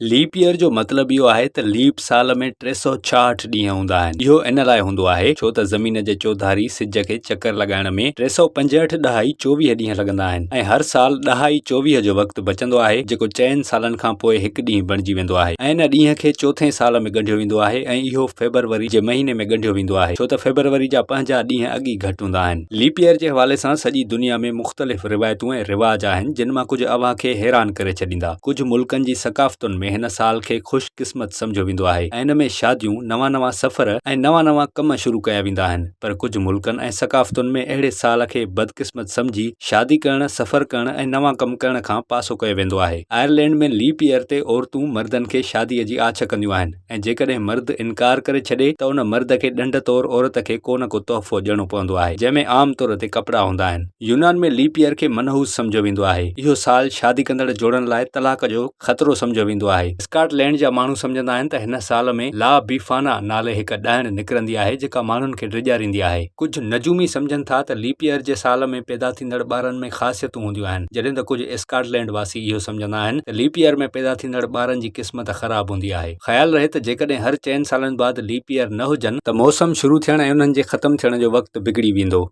Lap year جو مطلب اهو آهي ته ليپ سال ۾ 366 ڏينهن هوندا آهن. اهو ان لاء هوندو آهي ڇو ته زمين جي چوڌاري سج کي چڪر لڳائڻ ۾ 365 ڏهائي 24 ڏينهن لڳندا آهن ۽ هر سال ڏهائي 24 جو وقت بچندو آهي جيڪو چئن سالن کان پوء هڪ ڏينهن بڻجي ويندو آهي ۽ ان ڏينهن کي چوٿين سال ۾ ڳنڍيو ويندو آهي ۽ اهو فيبروري جي مهيني ۾ ڳنڍيو ويندو آهي ڇو ته فيبروري جا پنهنجا ڏينهن اڳ ئي گهٽ هوندا آهن. ليپ ييئر جي حوالي سان سڄي دنيا ۾ مختلف روايتون ۽ رواج آهن جن مان ڪجهه اوهان کي حيران ڪري ڇڏيندا. ڪجهه ملڪن جي ثقافتن ۾ هن سال کي خوش قسمت سمجهيو ويندو آهي ۽ ان ۾ شاديون، نوان نوان سفر ۽ نوان نوان ڪم شروع ڪيا ويندا آهن پر ڪجهه ملڪن ۽ ثقافتن ۾ اهڙي سال کي بدقسمت سمجهي شادي ڪرڻ، سفر ڪرڻ ۽ نوان ڪم ڪرڻ کان پاسو ڪيو ويندو آهي. آئرلينڊ ۾ ليپ ايئر تي عورتون مردن کي شاديء جي آڇ ڪنديون آهن ۽ جيڪڏهن مرد انڪار ڪري ڇڏي ته ان مرد کي ڏنڊ طور عورت کي ڪو نه ڪو تحفو ڏيڻو پوندو آهي جنهن ۾ عام طور تي ڪپڙا هوندا آهن. يونان ۾ ليپ ايئر کي منحوس سمجهيو ويندو آهي. اهو سال شادي ڪندڙ جوڙن لاء طلاق جو خطرو سمجهيو ويندو آهي. اسڪاٽ لينڊ جا ماڻهو سمجهندا آهن ته هن سال ۾ لا بيفانا نالي هڪ ڏائڻ نڪرندي آهي جيڪا ماڻهن کي ڊيڄاريندي آهي. ڪجهه نجومي سمجهن ٿا ته ليپ ايئر جي سال ۾ پيدا ٿيندڙ ٻارن ۾ خاصيتون هونديون آهن جڏهن ته ڪجهه اسڪاٽ لينڊ واسي اهو سمجهندا آهن ته ليپ ايئر ۾ پيدا ٿيندڙ ٻارن جي قسمت خراب هوندي آهي. خيال رهي ته جيڪڏهن هر چئن سالن بعد ليپ ايئر نه هجن ته موسم شروع ٿيڻ ۽ انهن جي ختم ٿيڻ جو وقت بگڙي ويندو.